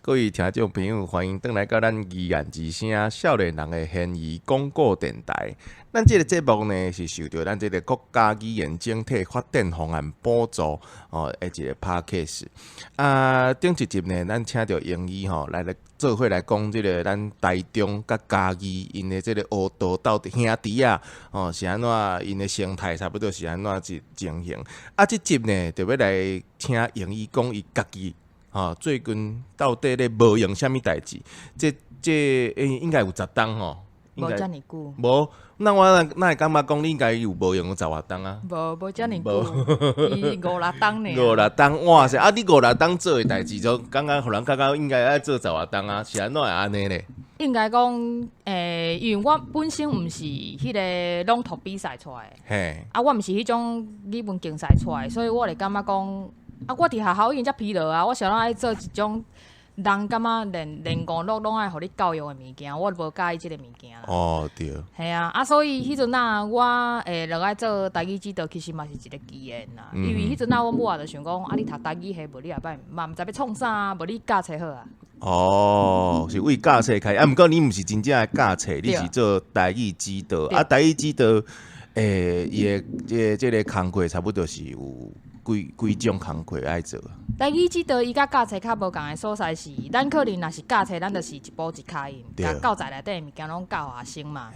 各位聽眾朋友，歡迎轉來到咱議案之聲少年人的閒語廣播電臺。咱這個節目呢，是受著咱這個國家語言整體發展方案補助哦的一個 podcast。啊，頂一集呢，咱請著英語吼來做伙來講這個咱台中佮嘉義𪜶的這個學道鬥陣兄弟仔哦是按怎𪜶的生態差不多是按怎一情形。啊，這集呢，就欲來請英語講伊家己。吼，最近到底咧無閒啥物代誌？這應該有10冬吼。無遮爾久。無，那我哪會感覺講你應該有無閒有10外冬啊？無，無遮爾久，伊五六冬爾。五六冬，哇塞！啊，你五六冬做的代誌，就感覺予人感覺應該愛做10外冬啊？是按怎會按呢咧？應該講，因為我本身毋是彼个朗讀比賽出來的，啊，我毋是彼種語文競賽出來，所以我會感覺講，啊，我佇學校已經遮疲勞啊，我想欲愛做一種人感覺連娛樂攏愛予你教育的物件，我無佮意這个物件。嘿啊，啊，所以彼陣仔我會落來做台語指導，其實嘛是一个機緣啦。因為彼陣仔阮母仔就想講，啊，你讀台語系，無你後擺嘛毋知欲創啥啊，無你教冊好啊。哦，是為教冊開，啊，毋過你毋是真正的教冊，你是做台語指導。啊，台語指導，伊的這個工課差不多是有幾幾種工課愛做？台語指導伊佮教冊較無仝的所在是，咱可能若是教冊，咱就是一步一跤印，共教材內底的物件攏教學生嘛。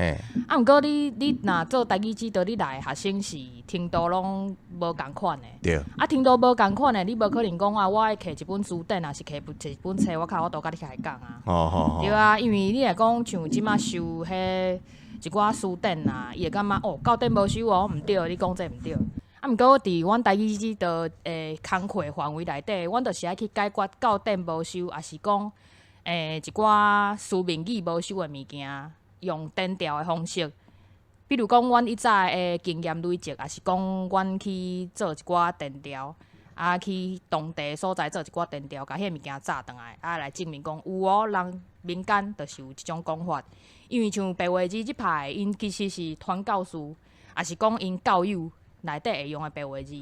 啊，毋過你若做台語指導，你來的學生是程度攏無仝款的。啊，程度無仝款的，你無可能講啊，我愛摕一本辭典，抑是摕一本冊，我較有法度共你開講啊。對啊，因為你若講像這馬收彼一寡辭典啊，伊會感覺哦，教典無收哦，毋對，你講這毋對。啊，毋過佇阮台語指導的工課範圍內底，阮就是愛去解決教典無收，抑是講一寡書面語無收的物件，用電調的方式。比如講，阮以早的經驗累積，抑是講阮去做一寡田調，啊，去當地所在做一寡田調，共彼个物件紮轉來，啊，來證明講有哦，人民間就是有這種講法。因為像白話字這派，𪜶其實是傳教士，抑是講𪜶教友內底會用的白話字，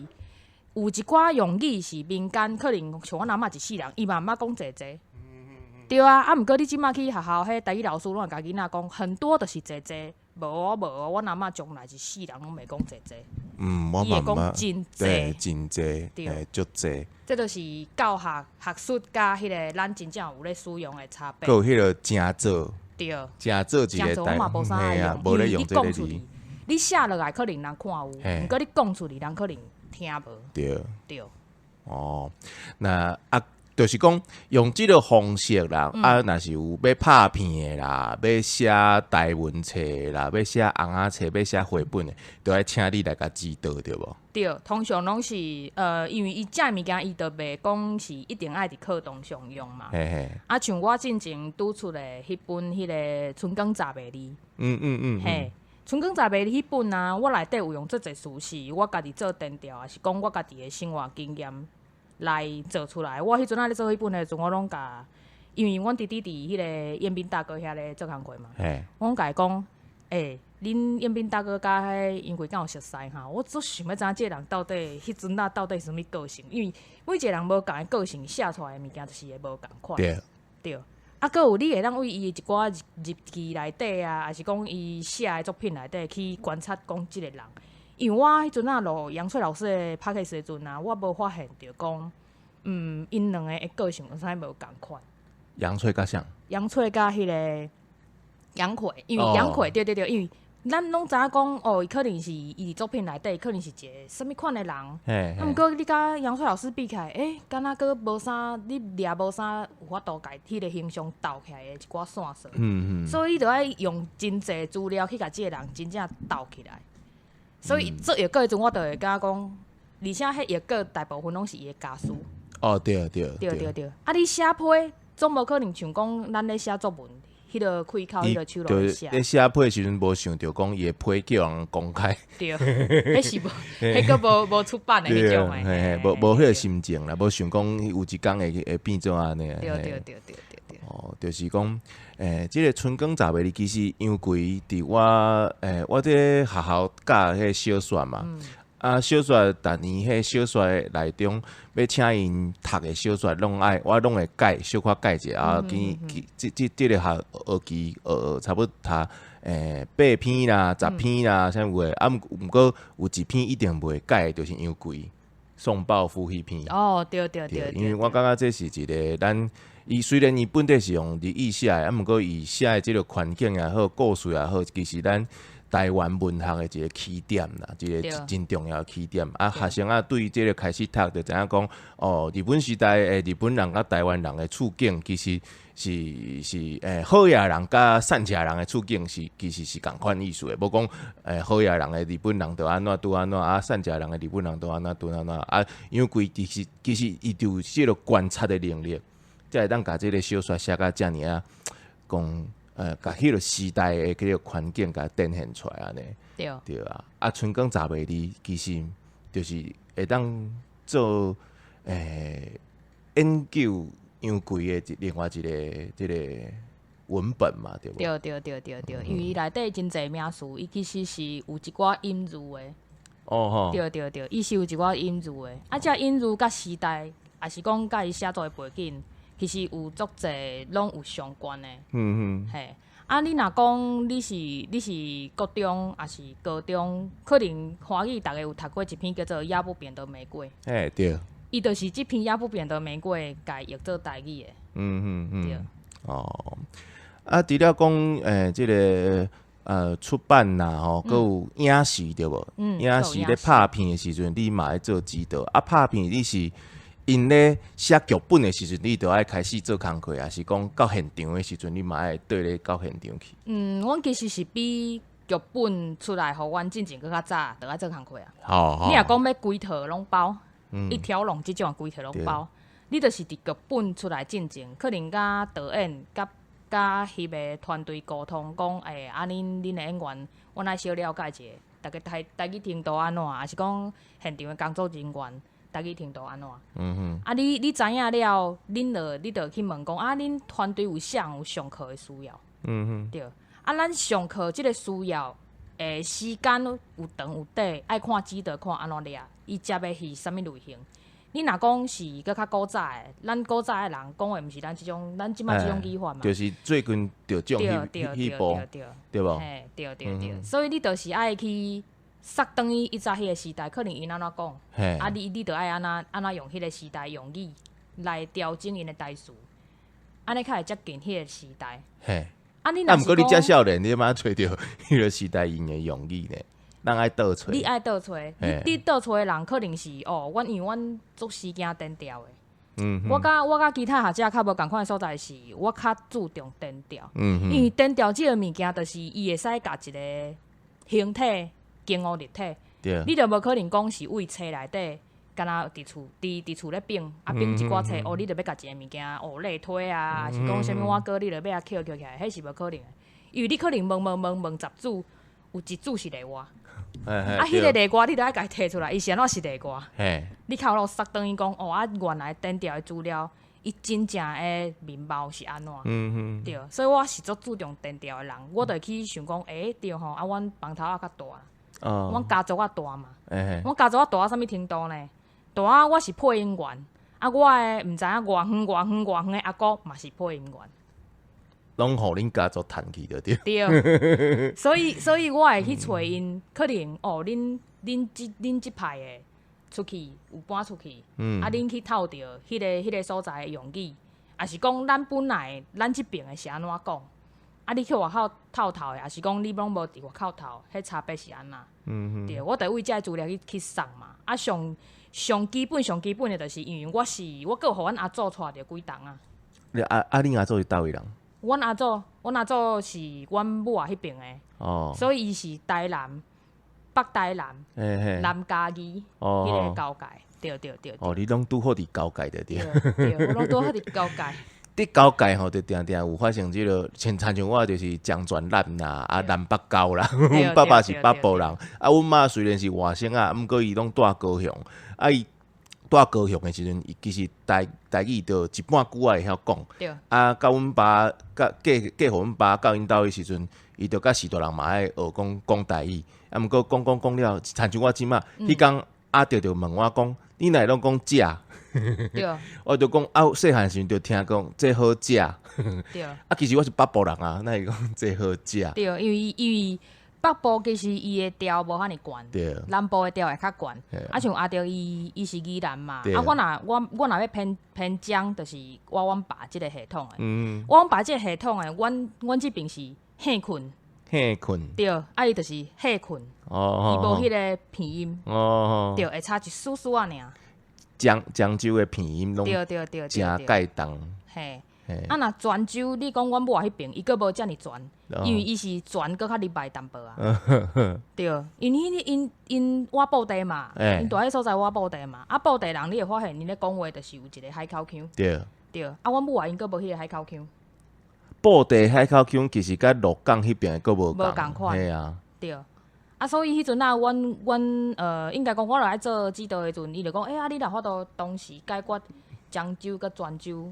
有一寡用語是民間可能像阮阿嬤一世人，伊嘛毋捌講濟濟。對啊，啊，毋過你這馬去學校，彼台語老師攏會共囡仔講，很多就是濟濟，無哦無哦，阮阿嬤從來一世人攏袂講濟濟。嗯，我嘛毋捌。真濟。真濟，嘿，足濟。這就是教學學術佮彼个咱真正有咧使用的差別。閣有彼个誠做。誠做一个誠做我嘛無啥愛用，無咧用這个字。你寫落來可能人看有，毋過你講出來人可能聽無。對。哦，那啊，就是講用這个方式啦，啊，若是有欲拍片的啦，欲寫台文冊啦，欲寫尪仔冊，欲寫繪本的，都愛請你來共指導，對無？對，通常攏是因為伊這物件伊就袂講是一定愛佇課堂上用嘛。啊，像我進前拄出的彼本彼个春光雜賣字。春光雜賣字彼本啊，我內底有用足濟詞是我家己做田調，抑是講我家己的生活經驗來做出來。我彼陣仔咧做彼本的時陣，我攏共，因為阮弟弟佇彼个彦斌大哥遐咧做工課嘛，我攏共伊講，欸，恁彦斌大哥佮彼楊貴敢有熟似哈？我足想欲知影這个人到底彼陣仔到底是啥物個性，因為每一個人無仝的個性，寫出來的物件就是會無仝款。對。啊，閣有你會當為伊的一寡日記內底啊，抑是講伊寫的作品內底去觀察講這个人。因為我彼陣仔錄楊翠老師的 podcast 的時陣啊，我無發現著講，𪜶兩个的個性有啥無仝款。楊翠佮誰？楊翠佮彼个楊奎，因為楊奎，對對對，因為咱攏知影講，哦，伊可能是伊佇作品內底可能是一個啥物款的人，啊，毋過你佮楊翠老師比起來，欸，敢若閣無啥，你掠無啥有法度共彼个形象鬥起來的一寡線索。所以你著愛用真濟資料去共這个人真正鬥起來。所以做譯稿的時陣，我就會感覺講，而且彼譯稿大部分攏是伊的家事。對對對。啊，你寫批總無可能像講咱咧寫作文，彼个開口，彼个手落寫。咧寫批時陣無想著講伊的批叫人公開。對，彼是無，彼閣無出版的彼種的。嘿，無彼个心情啦，無想講有一工會變做按呢。對對對對對對。哦，就是講，這个春光雜賣字其實楊貴佇我，我佇學校教彼个小說嘛。啊，小說逐年彼小說內中，欲請𪜶讀的小說，攏愛我攏會改，小可改者啊。今這這這个學學期學差不多讀八篇啦、10篇啦，啥物話啊？毋過有一篇一定袂改，就是楊貴宋報父彼篇。哦，對對對。因為我感覺這是一個咱，伊雖然伊本底是用日語寫的，啊，毋過伊寫的這个環境也好，故事也好，其實咱台灣文學的一個起點啦，一個真重要的起點。啊，學生仔對這个開始讀，就知影講，哦，日本時代的日本人佮台灣人的處境，其實是好野人佮散赤人的處境是其實是仝款意思的，無講好野人的日本人就按怎拄按怎，啊，散赤人的日本人就按怎拄按怎。啊，楊貴其實伊就有這个觀察的能力，才會當共這个小說寫甲遮爾仔講。共彼个時代的彼个環境共展現出來按呢。對。對啊，啊，春光雜賣字其實就是會當做研究楊貴的另外一个這个文本嘛，對無？對對對對對，因為伊內底真濟名詞，伊其實是有一寡隱喻的。哦吼。對對對，伊是有一寡隱喻的，啊，這隱喻佮時代，抑是講佮伊寫作的背景，其實有足濟攏有相關的。嘿，啊，你若講你是國中，抑是高中，可能華語逐家有讀過一篇叫做《壓不扁的玫瑰》。嘿，對。伊就是這篇《壓不扁的玫瑰》共譯做台語的。對。哦，啊，除了講這个出版啦吼，閣有影視對無？嗯。影視咧拍片的時陣，你嘛愛做指導。啊，拍片你是𪜶咧寫劇本的時陣，你就愛開始做工課，抑是講到現場的時陣，你嘛愛綴咧到現場去？嗯，阮其實是比劇本出來予阮進前閣較早，就愛做工課啊。你若講欲規套攏包，一條龍這種規套攏包，你就是佇劇本出來進前，可能佮導演、佮翕的團隊溝通，講，欸，啊，恁的演員，阮愛小了解一下，逐家台語程度按怎，抑是講現場的工作人員台語程度按怎？啊你，你知影了，恁就你就去問講，啊，恁團隊有啥人有上課的需要？對。啊，咱上課這个需要，時間有長有短，愛看指導看按怎掠，伊接的是啥物類型？你若講是閣較古早的，咱古早的人講的毋是咱這種，咱這擺這種語法嘛。就是最近著獎彼部，對無？嘿，對對對，所以你就是愛去煞轉去以前彼个時代，可能𪜶按怎講，啊你就愛按怎按怎用彼个時代用語來調整𪜶的台詞，按呢較會接近彼个時代。啊，你啊，毋過你遮少年，你嘛揣著彼个時代𪜶的用語呢？咱愛倒揣。你愛倒揣，你倒揣的人可能是哦，阮因為阮足時驚單調的。我佮其他學者較無仝款的所在是，我較注重單調。因為單調這个物件，就是伊會使共一个形體經烏立體。你就無可能講是為冊內底，敢若佇厝佇厝咧編，啊編一寡冊，哦，你就欲共一个物件哦類推啊，抑是講啥物碗糕，你就欲共抾抾起來，彼是無可能的。因為你可能問問問問10組，有一組是例外。啊，彼个例外你著愛共伊提出來，伊是按怎是例外？你較有煞轉去講，哦啊，原來單調的資料，伊真正的面貌是按怎？對，所以我是足注重單調的人，我就會去想講，欸，對吼，啊，阮枋頭仔較大，阮家族較大嘛，阮家族較大到啥物程度呢？大到我是配音員，啊，我的毋知影偌遠偌遠偌遠的阿姑嘛是配音員。攏予恁家族趁去就對。對，所以我會去揣𪜶，可能哦，恁這派的出去有搬出去，啊，恁去透著彼个所在的用語，抑是講咱本來咱這爿的是按怎講，啊，你去外口透透的，抑是講你攏無佇外口透，彼差別是按怎？對，我就為這个資料去送嘛。啊，上上基本上基本的，就是因為我是我閣有予阮阿祖帶著幾冬啊。你啊啊，恁阿祖是佗位人？阮阿祖是阮母仔彼爿的，所以伊是台南、北台南、南嘉義彼个交界，對對對。哦，你攏拄好佇交界就對。對，我攏拄好佇交界。佇交界吼，就定定有發生這个，親像我就是漳泉南啦，啊南北交啦。阮爸爸是北部人，啊，阮媽雖然是外省仔，毋過伊攏住高雄，啊伊蹛高雄的時陣，伊其實台語就一半句仔會曉講。啊，佮阮爸佮嫁予阮爸到𪜶兜的時陣，伊就佮序大人嘛愛學講講台語。啊，毋過講講講了，親像我這馬，彼工阿著就問我講：你哪會攏講食？我就講啊，細漢時陣就聽講這好食。啊，其實我是北部人啊，哪會講這好食？對，因為北部其實伊的調無遐爾懸，南部的調會較懸。啊，像阿著伊是宜蘭嘛，啊，我若欲偏漳，就是我阮爸這个系統的。我阮爸這个系統的，阮這邊是歇睏。歇睏。對，啊，伊就是歇睏。伊無彼个鼻音。對，會差一絲絲仔爾。漳州的鼻音攏誠蓋重。嘿。啊，若泉州，你講阮母仔彼爿，伊閣無遮爾全，因為伊是全閣較入來淡薄啊。對，因為𪜶倚布袋嘛，𪜶蹛彼所在倚布袋嘛，啊，布袋人你會發現𪜶咧講話就是有一个海口腔。對，啊，阮母仔𪜶閣無彼个海口腔。布袋海口腔其實佮鹿港彼爿的閣無無仝款。嘿啊。對。啊，所以彼陣啊，阮應該講我來做指導的時陣，伊就講，欸，啊，你若法度同時解決漳州佮泉州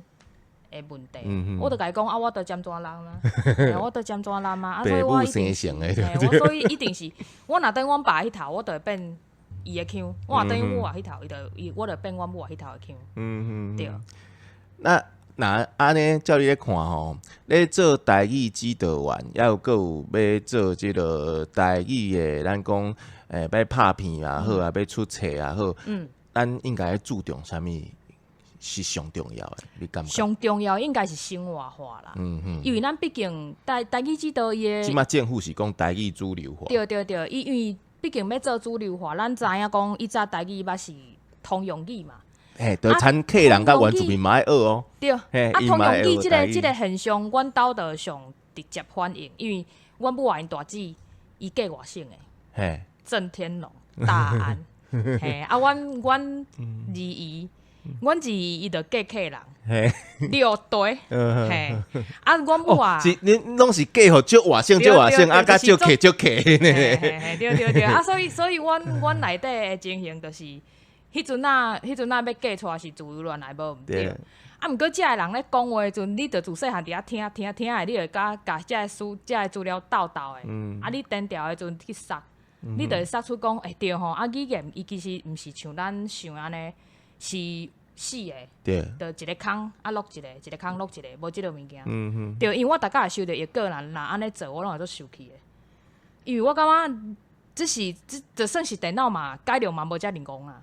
的問題，我就共伊講啊，我著尖沙人啊，我著尖沙人啊，啊，所以我一定是，我所以一定是，我若轉阮爸彼頭，我就會變伊的腔；我若轉阮母仔彼頭，伊就伊我就變阮母仔彼頭的腔。對。那若按呢，照你咧看吼，咧做台語指導員，抑有閣有欲做這个台語的，咱講欲拍片也好啊，欲出冊也好，咱應該注重啥物是上重要的？你感覺？上重要應該是生活化啦。因為咱畢竟台語指導伊的。這馬政府是講台語主流化。對對對，伊因為畢竟欲做主流化，咱知影講以早台語捌是通用語嘛。嘿，就親客人佮原住民嘛愛學哦。對，啊，通用語這个現象，阮兜就上直接反映，因為阮母仔𪜶大姊伊嫁外省的，鄭天龍大安，嘿，啊，阮二姨，阮二姨伊就嫁客人，六堆，嘿，啊，阮母啊，是恁攏是嫁予足外省，足外省，啊，佮足客足客呢。嘿，對對對，啊，所以阮內底的情形就是。彼陣仔欲嫁出來是自由戀愛，無毋對。啊，毋過遮的人咧講話的時陣，你著自細漢佇遐聽聽聽的，你會共遮個資料鬥鬥的。啊，你電調的時陣去捒，你著會捒出講，欸，對吼，啊，語言伊其實毋是像咱想按呢，是死的。就一个空啊落一个，一个空落一个，無這个物件。對，因為我逐工會收著譯稿，若按呢做，我攏會足生氣的。因為我感覺這是這就算是電腦嘛，改良嘛無遮爾戇啊。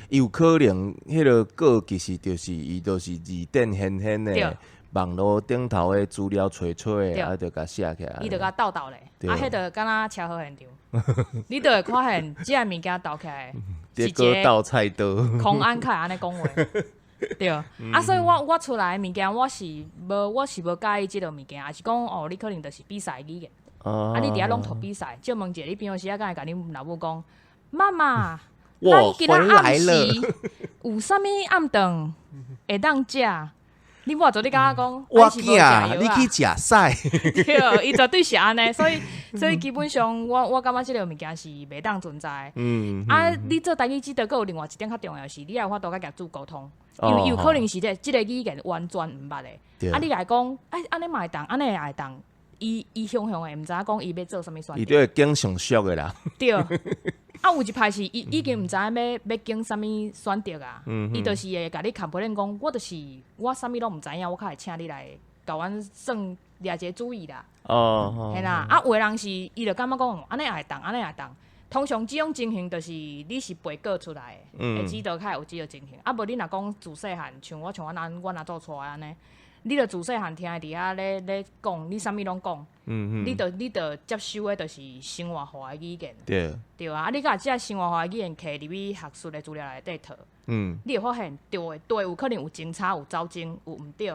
有可能，彼个稿其實就是伊，就是字典現現的，網路頂頭的資料揣揣，啊，就共寫起來。伊就共鬥鬥咧，啊，彼就敢若車禍現場，你就會發現這个物件鬥起來是一個鬥菜刀，空安較會按呢講話，對。啊，所以我出來的物件，我是無佮意這个物件，抑是講哦，你可能就是比賽語言，啊，你佇遐攏讀比賽，借問者，你平常時仔敢會共恁老母講，媽媽。我回來了。有啥物暗頓會當食？你無做你敢若講？我囝，你去食屎。對，伊絕對是按呢，所以基本上我感覺這个物件是袂當存在。啊，你做台語指導，閣有另外一點較重要是，你愛有法度佮業主溝通，因為有可能是這個語言完全毋捌的。啊，你共伊講，哎，按呢嘛會當，按呢也會當。伊雄雄的，毋知影講伊欲做啥物選擇。伊就會揀上俗的啦。對。啊，有一擺是伊已經毋知影欲揀啥物選擇啊，伊就是會共你 complain 講，我就是我啥物攏毋知影，我較會請你來共阮算掠一个主意啦。嘿啦，啊，有的人是伊就感覺講，按呢也會當，按呢也會當。通常這種情形就是你是背稿出來的，會指導較會有這個情形。啊，無你若講自細漢，像我若做出來按呢。你著自細漢聽佇遐咧講，你啥物攏講，你著接收的就是生活化的語言，對啊，啊你共這生活化的語言摕入去學術的資料內底套，你會發現對的對有可能有精差、有走鐘、有毋對，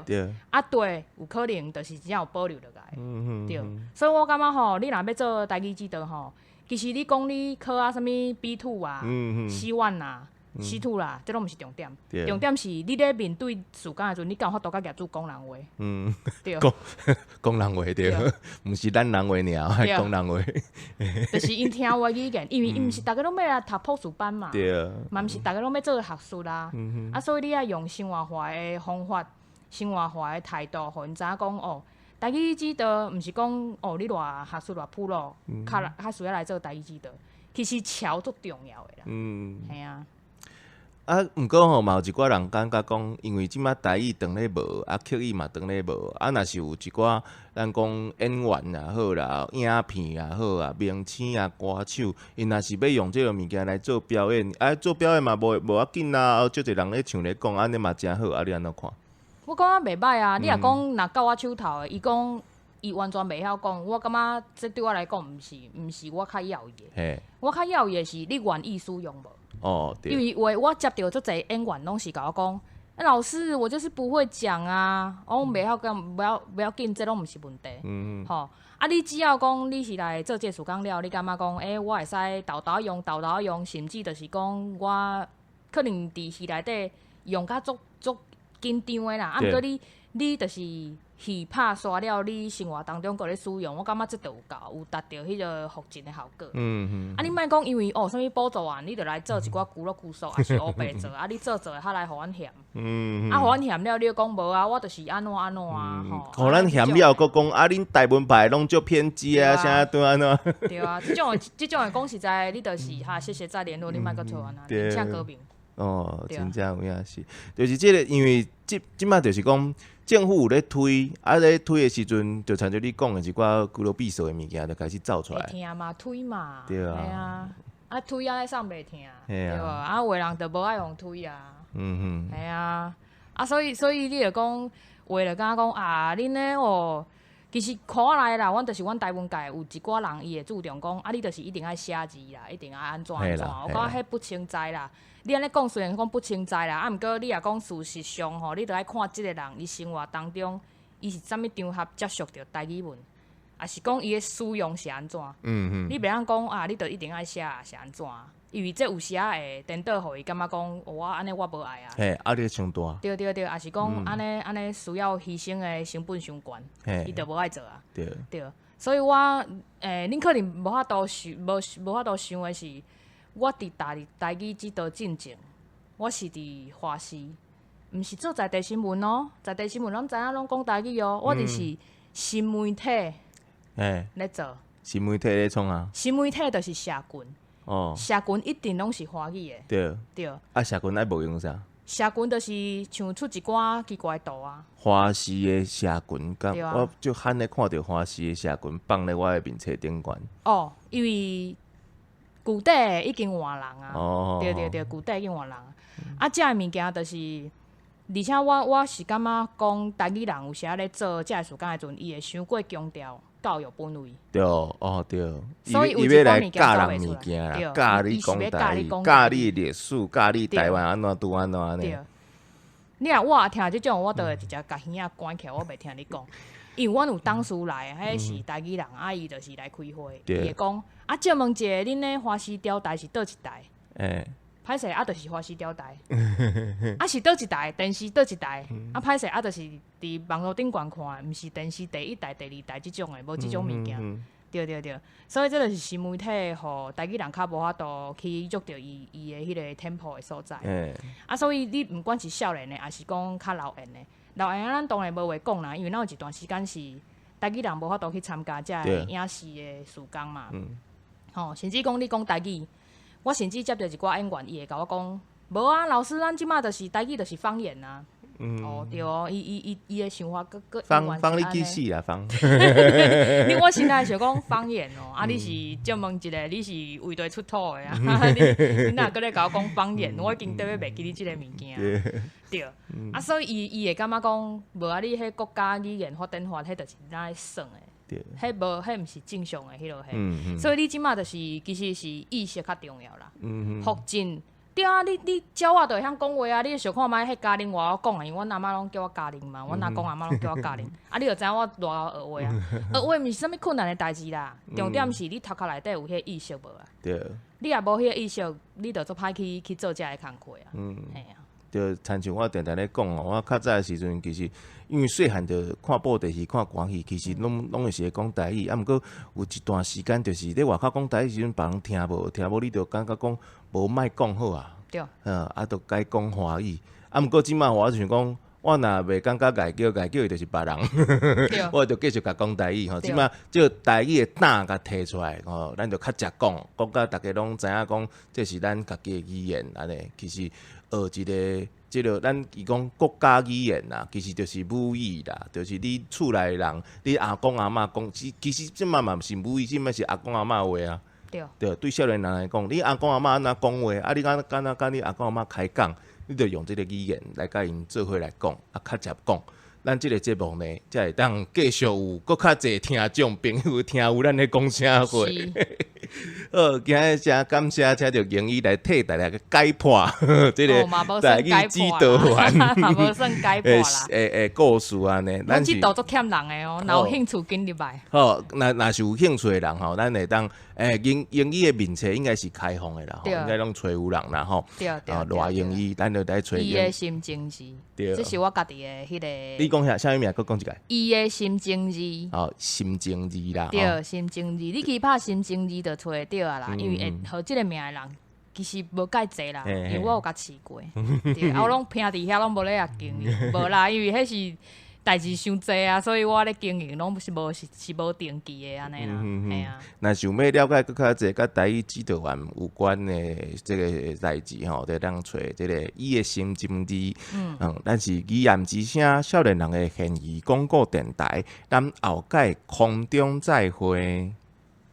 啊對有可能就是真正有保留落來，對。所以我感覺吼，你若欲做台語指導吼，其實你講你考啊啥物 B2 啊、C1 啊，死土啦，這攏毋是重點。重點是你咧面對事工的時陣，你敢有法度佮業主講人話？對。講講人話對，毋是咱人話爾，係講人話。就是𪜶聽我語言，因為𪜶毋是逐个攏欲來讀博士班嘛，嘛毋是逐个攏欲做學術啦。啊，所以你愛用生活化的方法、生活化的態度，予𪜶知影講哦，台語指導毋是講哦，你偌學術偌普魯，較較需要來做台語指導。其實橋足重要的啦。嘿啊。啊，毋過吼，嘛有一寡人感覺講，因為這擺台語當咧無，啊，客語嘛當咧無，啊，若是有一寡咱講演員也好啦，影片也好啊，明星啊，歌手，𪜶若是欲用這個物件來做表演，啊，做表演嘛無要緊啊，足濟人咧唱咧講，按呢嘛誠好，啊，你按怎看？我感覺袂䆀啊！你若講若到我手頭的，伊講伊完全袂曉講，我感覺這對我來講毋是我較要的。我較要的是你願意使用無？哦，對。因為有的我接著足濟演員攏是共我講，欸，老師，我就是不會講啊，我袂曉講，無要緊，這攏毋是問題。吼，啊，你只要講你是來做這事工了，你感覺講，欸，我會使沓沓用，沓沓用，甚至就是講我可能佇戲內底用甲足足緊張的啦，啊，毋過你就是戲拍煞了，你生活當中閣咧使用，我感覺這就有夠，有達著彼個復進的效果。啊，你莫講因為哦，啥物補助案，你就來做一寡咕嚕咕嗦，抑是烏白做，啊，你做做較來予阮嫌。啊，予阮嫌了，你閣講無啊，我就是按怎按怎啊，吼。予咱嫌了，閣講啊，恁台文派攏足偏激啊，啥對按怎？對啊，這種的講實在，你就是哈，謝謝再聯絡，你莫閣找阮啊，另請高明。哦，真正有影是，就是這個，因為這這擺就是講政府有咧推，啊咧推的時陣，就親像你講的一寡龜蘆閉鎖的物件，就開始走出來。會疼嘛，推嘛。對啊。嘿啊，啊推啊，送袂疼，對無？啊，有的人就無愛用推啊。嘿啊，啊，所以你就講，有的就感覺講啊，恁咧哦，其實看來啦，阮就是阮台文界有一寡人，伊會注重講啊，你就是一定愛寫字啦，一定愛按怎按怎。我感覺彼不清在啦。你按呢講雖然講不清在啦，啊，毋過你若講事實上吼，你著愛看這個人伊生活當中，伊是啥物場合接觸著台語文，抑是講伊的使用是按怎？你袂當講啊，你著一定愛寫是按怎？因為這有時仔會顛倒，予伊感覺講，我按呢我無愛啊。嘿，壓力傷大。對對對，抑是講按呢按呢需要犧牲的成本傷懸，伊就無愛做啊。對，所以我恁可能無法度想，無法度想的是，我佇台語指導進前，我是佇華視，毋是做在地新聞哦，在地新聞攏知影攏講台語哦，我就是新媒體咧做。新媒體咧創啊？新媒體就是社群。社群一定攏是華語的。對。啊，社群愛無用啥？社群就是像出一寡奇怪圖啊。華視的社群，敢我就罕咧看著華視的社群放咧我的面冊頂懸。哦，因為舊底已經換人啊。對對對，舊底已經換人。啊，這个物件就是，而且我是感覺講台語人有時仔咧做這个事工的時陣，伊會傷過強調教育本位。對，哦對。所以伊欲來教人物件啦，教你講台語，教你歷史，教你台灣按怎拄按怎按呢。你若我聽這種，我就會直接共耳仔關起來，我袂聽你講。因為阮有董事來，彼是台語人，啊伊就是來開會，伊會講啊，借問一下，恁咧華視調台是佗一台？歹勢啊，就是華視調台。啊是佗一台，電視佗一台？啊歹勢啊，就是佇網路頂懸看的，毋是電視第一台、第二台這種的，無這種物件。對對對，所以這就是新媒體，予台語人較無法度去約著伊的彼個 tempo 的所在。啊，所以你毋管是少年的，抑是講較老緣的，老緣的咱當然無話講啦，因為咱有一段時間是台語人無法度去參加這个影視的事工嘛。吼，甚至講你講台語，我甚至接著一寡演員，伊會共我講，無啊，老師，咱這馬就是台語就是方言啊。哦，對哦，伊的想法閣閣方方你去死啊方！你我現在想講方言哦，啊你是借問一下，你是為佗出土的啊？你若閣咧共我講方言，我已經得欲袂記你這个物件。對，啊所以伊會感覺講，無啊，你彼國家語言發展法，彼就是咱咧耍的，彼無彼毋是正常的彼落彼。所以你這馬就是其實是意識較重要啦。復進對啊，你教我就會曉講話啊，你相看覓彼嘉玲我講啊，因為阮阿嬤攏叫我嘉玲嘛，阮阿公阿嬤攏叫我嘉玲，啊，你就知影我偌𠢕學話啊，學話毋是啥物困難的代誌啦，重點是你頭殼內底有彼個意識無啊？對。你若無彼個意識，你就足歹去做這个工課啊。嘿啊。對，親像我定定咧講哦，我較早的時陣其實因為細漢就看布袋戲、看歌戲，其實攏會是會講台語。啊，毋過有一段時間就是咧外口講台語時陣，別人聽無，聽無你就感覺講無莫講好啊。對。啊，就改講華語。啊，毋過這擺我就想講，我若袂感覺礙叫礙叫的就是別人，我就繼續共講台語吼。這擺這個台語的膽共提出來吼，咱就較直講，講甲逐家攏知影講，這是咱家己的語言按呢。其實學一个這个咱伊講國家語言啦，其實就是母語啦，就是你厝內人，你阿公阿嬤講，其實這擺嘛毋是母語，這擺是阿公阿嬤話啊。對。對，對少年人來講，你阿公阿嬤按怎講話，啊，你敢敢若佮你阿公阿嬤開講，你就用這个語言來佮𪜶做伙來講，啊，較捷講。咱這个節目呢，才會當繼續有閣較濟聽眾朋友聽有咱咧講啥話。好，今日誠感謝請著英語來替大家解破這个台語指導員，嘛無算解破啦。的故事按呢。咱這道足欠人的哦，若有興趣緊入來。好，若是有興趣的人吼，咱會當英英語的面冊應該是開放的啦，應該攏揣有人啦吼。對對。啊，賴英語，咱就來揣。伊的心情字，這是我家己的彼个。你講啥？啥物名？閣講一擺。伊的心情字。哦，心情字啦。對，心情字，你去拍心情字就揣會著啊啦，因為會號這个名的人其實無蓋濟啦，因為我有共試過，對，啊，我攏拼佇遐攏無咧共經營，無啦，因為彼是代誌傷濟啊，所以我咧經營攏是無是無定期的按呢啦，嘿啊。若想欲了解閣較濟佮台語指導員有關的這个代誌吼，就當揣這个伊的心情字。嗯，咱是語言之聲少年人的現語廣播電臺，咱後擺空中再會。